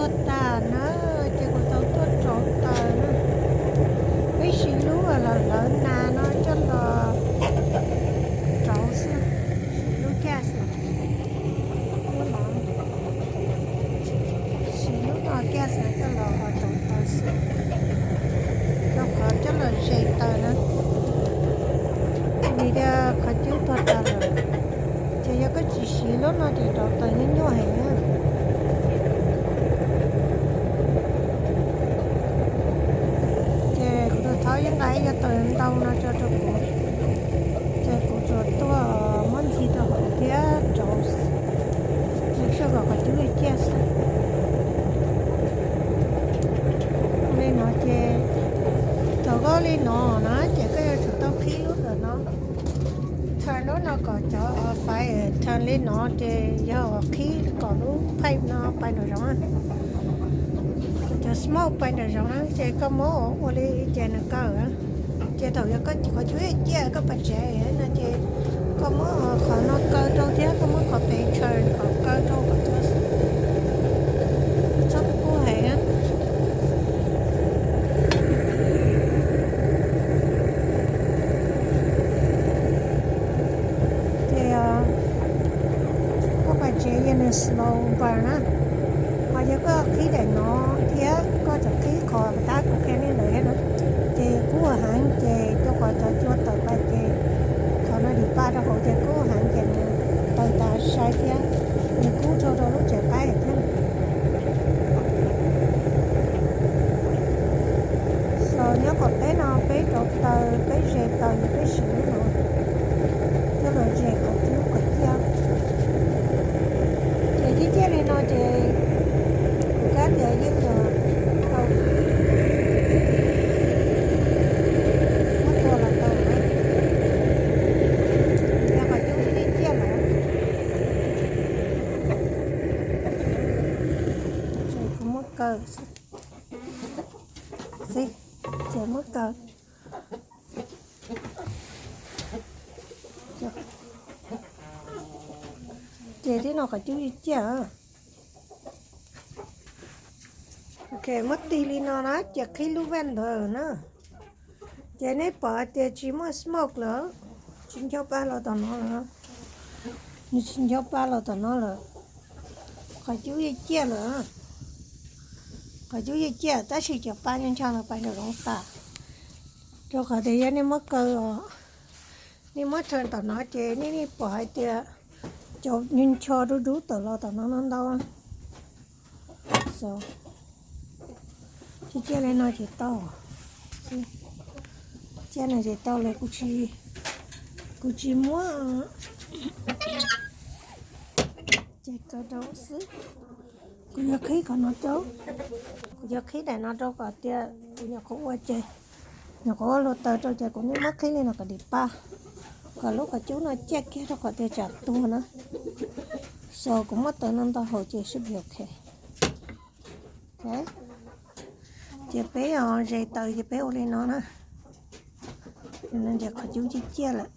Tas na, ces kuv tau tuaj rauv taws na. Peb siv lub los lawv nas no coj los rauv xwb, siv lub gas no, lub no, siv lub no gas no coj los rauv taws xwb, rau qhov coj los zes taws na, vim tias qhov cub tuag tas lawm. Ces yog koj tsis siv lub no ces rauv taws nyuaj nyuaj heev na. Ces kuv tus thaub yeej nqa ib co taws ntau no tso rau kuv, ces kuv tsuas tuaj muab ntxig rau hauv thiab rauv, rau kom qhov cub ciaj xwb. Li no ces thaum koj li no na ces koj yuav tsum tau qhib lub ntawm no, turn lub no kom cov fire turn li no ces yog qhib kom lub pipe no pais nraum zoov. Kom cov smoke pais nraum zoov na ces koj muab ua li ces nws kaw. Ces thaum yog koj qhov cub ciaj koj pas tsev no ces koj muab qhov no kaw rau thiab koj muab qhov pem turn kom kaw rau kom txhob kub heev. Ces koj pas tsev ces nws slow burn na. Ho yog koj qhib daim no thiab koj tseem qhib qhov tab kuv qhia nej ntawd thiab na, ces kub heev ces rau qhov cov cua tawm pais ces qhov no dim pa rau hauv ces kub heev ces nws tawm tas sai thiab, nws kub dhau rau lub tsev qaib thiab. So nyob qhov peb no peb rauv taws, peb zes taws, peb siv lub no coj los zes qhov cub kom ciaj. Ces ciaj ciaj li no ces kuv kab tias yeej tau, muab tua los tau na. Yog qhov cub ciaj ciaj lawm, ces kuv muab kaw xwb, ces muab kaw. Ces tib no qhov cub ciaj ciaj. Ok, muab tig li no na ces qhib lub vaj ntawd na. Ces nej pom hais tias tsis muaj smoke lawm, tsis ncho pa los tom no lawm, nws tsis ncho pa los tom no lawm. Qhov cub yeej ciaj lawm, qhov cub yeej ciaj tab sis cov pa ncho ncho ntawd pais nraum zoov tas. Rau qhov tias yog nej muab kaw os, nej muab turn tom no ces nej nej pom hais tias cov ncho dub dub tawm los tom no ntau ntau. So, ciaj ciaj li no ces tau, ciaj no ces tau lawm, kuv tsis muab, ces kaw rau xwb. Kuv yuav qhib qhov no rau, kuv yuav qhib daim no rau kom tias kuv nyuam qhuav ua ces, nyuam qhuav ua hluav taws rau ces kuv yeej muab qhib li no kom dim pa, kom lub qhov cub no ciaj kiag rau qhov tias tsam tuag na. So kuv muab taws no ntau hauv ces should be ok. Ok, ces peb zes taws ces peb ua li no na. Ces qhov cub ciaj ciaj lawm.